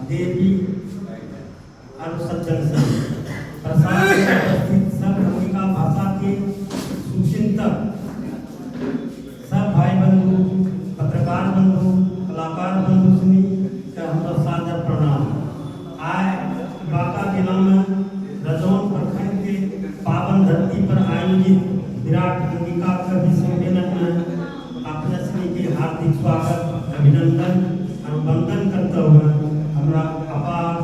देवी और सज्जन सब, प्रसाद में उपस्थित सब अंगिका भाषा के सुचिंतक सब भाई बंधु, पत्रकार बंधु, कलाकार बंधु सुनी के हमरा सादर प्रणाम। आय बांका जिला में रजौन प्रखंड के पावन धरती पर आयोजित विराट अंगिका कवि सम्मेलन में अपने सनी के हार्दिक स्वागत, अभिनंदन और वंदन करते हुए हमरा अपार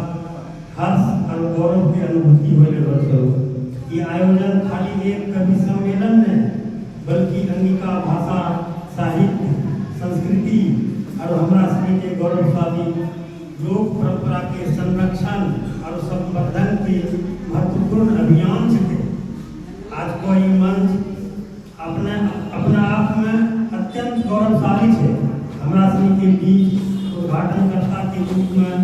हर्ष और गौरव के अनुभूति हो रहल छै। ई आयोजन खाली एक कवि सम्मेलन नहीं, बल्कि अंगिका भाषा, साहित्य, संस्कृति और हमरा सनी के गौरवशाली लोक परंपरा के संरक्षण और संवर्धन के महत्वपूर्ण अभियान छे। आज को ई मंच अपने अपना आप में अत्यंत गौरवशाली छे। हमरा सनी के बीच उद्घाटनकर्ता के रूप में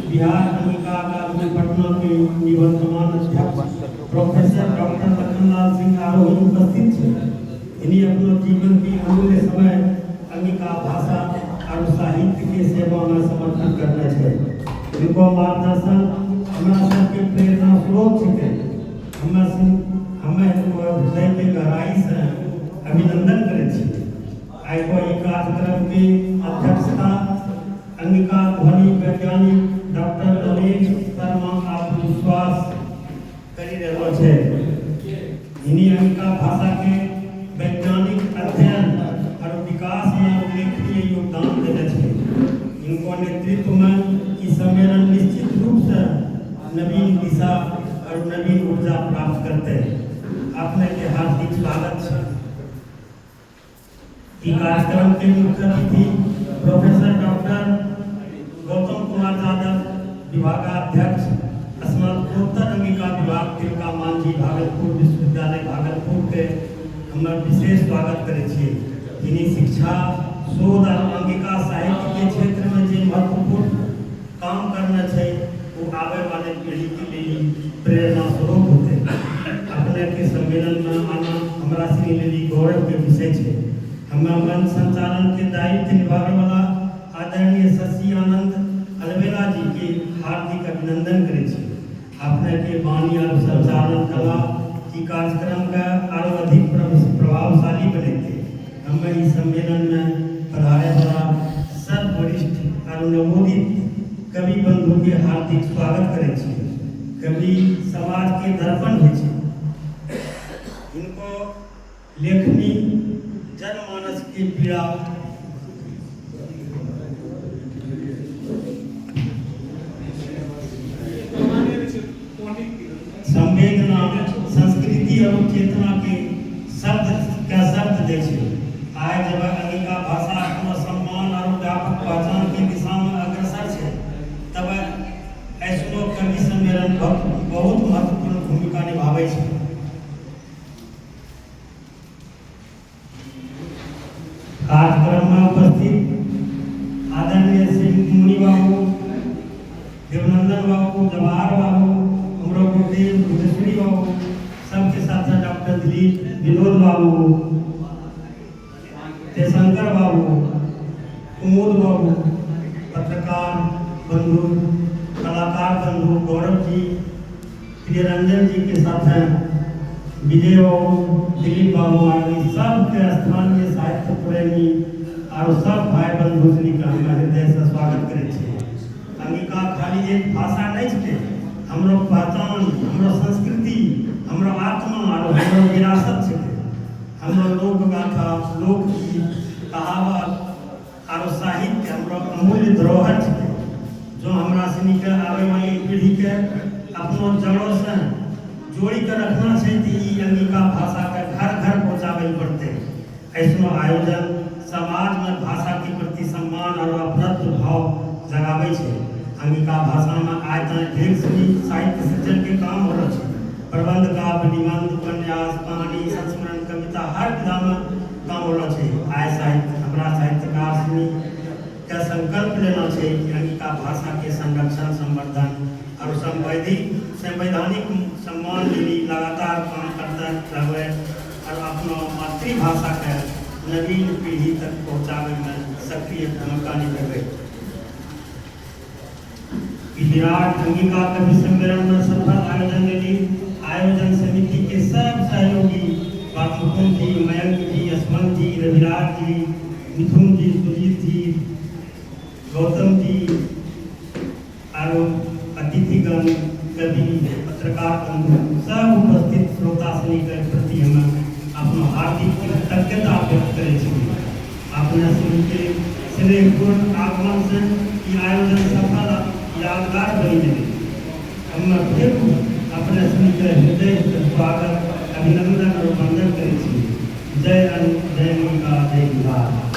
बिहार अंगिका अकादमी पटना के निवर्तमान अध्यक्ष प्रोफेसर डॉक्टर लखनलाल सिंह आरोही उपस्थित छे। इन्हीं अपनो जीवन के अमूल्य समय अंगिका भाषा और साहित्य के सेवा में समर्पण करने छे। इनको मार्गदर्शन हमरा सबके प्रेरणा स्रोत छे। हमें इनको हृदय के गहराई से अभिनंदन करै छी। आइ को ई कार्यक्रम के अध्यक्षता अंगिका ध्वनि वैज्ञानिक डॉक्टर नरेश शर्मा आत्मविश्वास करी रहलो छे। इन्हीं अंगिका भाषा के वैज्ञानिक अध्ययन और विकास में उल्लेखनीय योगदान देने छे। इनको नेतृत्व में ई सम्मेलन निश्चित रूप से नवीन दिशा और नवीन ऊर्जा प्राप्त करते हैं। अपने के हार्दिक स्वागत है। ई कार्यक्रम के मुख्य अतिथि प्रोफेसर डॉक्टर गौतम कुमार यादव, विभागाध्यक्ष, स्नातकोत्तर अंगिका विभाग, तिलका मांझी भागलपुर विश्वविद्यालय भागलपुर के हम विशेष स्वागत करै छी। इन्हीं शिक्षा, शोध और अंगिका साहित्य के क्षेत्र में जे महत्वपूर्ण काम करना छै, वो आवे वाले पीढ़ी के लिए प्रेरणा स्रोत होते। अपने के सम्मेलन में आना हमरा सनी लिए गौरव के विषय छै। हमें मंच संचालन के दायित्व निभावे वाला आदरणीय शशि आनंद अलबेला जी के हार्दिक अभिनंदन करै छी। अपने के वाणी और संचालन कला ई कार्यक्रम का आरो अधिक प्रभावशाली बनेते। हमें इस सम्मेलन में पधारे वाला सब वरिष्ठ और नवोदित कवि बंधु के हार्दिक स्वागत करै छी। कवि समाज के दर्पण होइ छै। इनको लेखनी जनमानस के पीड़ा, संवेदना, संस्कृति और चेतना के शब्द का शब्द दै छै। आइ जब अंगिका भाषा अपना सम्मान और व्यापक पहचान के दिशा में अग्रसर छै, तब ऐसनो कवि सम्मेलन बहुत बहुत महत्वपूर्ण भूमिका निभाबै छै। कार्यक्रम में उपस्थित आदरणीय श्री मुनि बाबू, देवनंदन बाबू, जवाहर बाबू, हमरो गुरुदेव बुद्धेश्वरी बाबू, सबके साथ साथ डॉक्टर दिलीप विनोद बाबू, जयशंकर बाबू, कुमुद बाबू, पत्रकार बंधु, कलाकार बंधु गौरव जी, प्रियरंजन जी के साथ हैं विजय बाबू, दिलीप बाबू आदि सबके स्थानीय साहित्य प्रेमी और सब भाई बंधु सनी के हम हृदय से स्वागत करै छी। अंगिका खाली एक भाषा नहीं छै, हमरो पहचान, हमरो संस्कृति, हमरो आत्मा और हमरो विरासत छै। हमरो लोक गाथा, लोकगीत, कहावत और साहित्य हमरो अमूल्य धरोहर छै, जो हमरा सनी के आवे वाली पीढ़ी के अपनो जड़ों से जोड़ी के रखना छै तऽ ई अंगिका भाषा के घर घर पहुँचाबै पड़तै। ऐसनो आयोजन समाज में भाषा के प्रति सम्मान और अपनत्व भाव जगाबै छै। अंगिका भाषा में आइ तक ढेर सनी साहित्य सृजन के काम हो रहल छै। प्रबंध, काव्य, निबंध, उपन्यास, कहानी, संस्मरण, कविता, हर विधा में काम हो रहल छै। आइ साहित्य हमरा साहित्यकार सनी के संकल्प लेना छै कि अंगिका भाषा के संरक्षण, संवर्धन और संवैधानिक सम्मान के लिए लगातार काम करते रहबै और अपनो मातृभाषा के नवीन पीढ़ी तक पहुँचाबै में सक्रिय भूमिका निभेबै। ई ई विराट अंगिका कवि सम्मेलन में सफल आयोजन लेली आयोजन समिति के सब सहयोगी बालमुकुंद जी, मयंक जी, यशवंत जी, रविराज जी, मिथुन जी, सुजीत जी, गौतम जी आरो अतिथिगण, कवि, पत्रकार बंधु, सब उपस्थित श्रोता सनिके प्रति हम अपनो हार्दिक कृतज्ञता व्यक्त करै छी। अपने सबके स्नेहपूर्ण आगमन से ई आयोजन सफल आ यादगार बनि गेलै। हम फेर अपने सबके हृदय से स्वागत, अभिनंदन और वंदन करै छी। जय अंग, जय अंगिका, जय बिहार।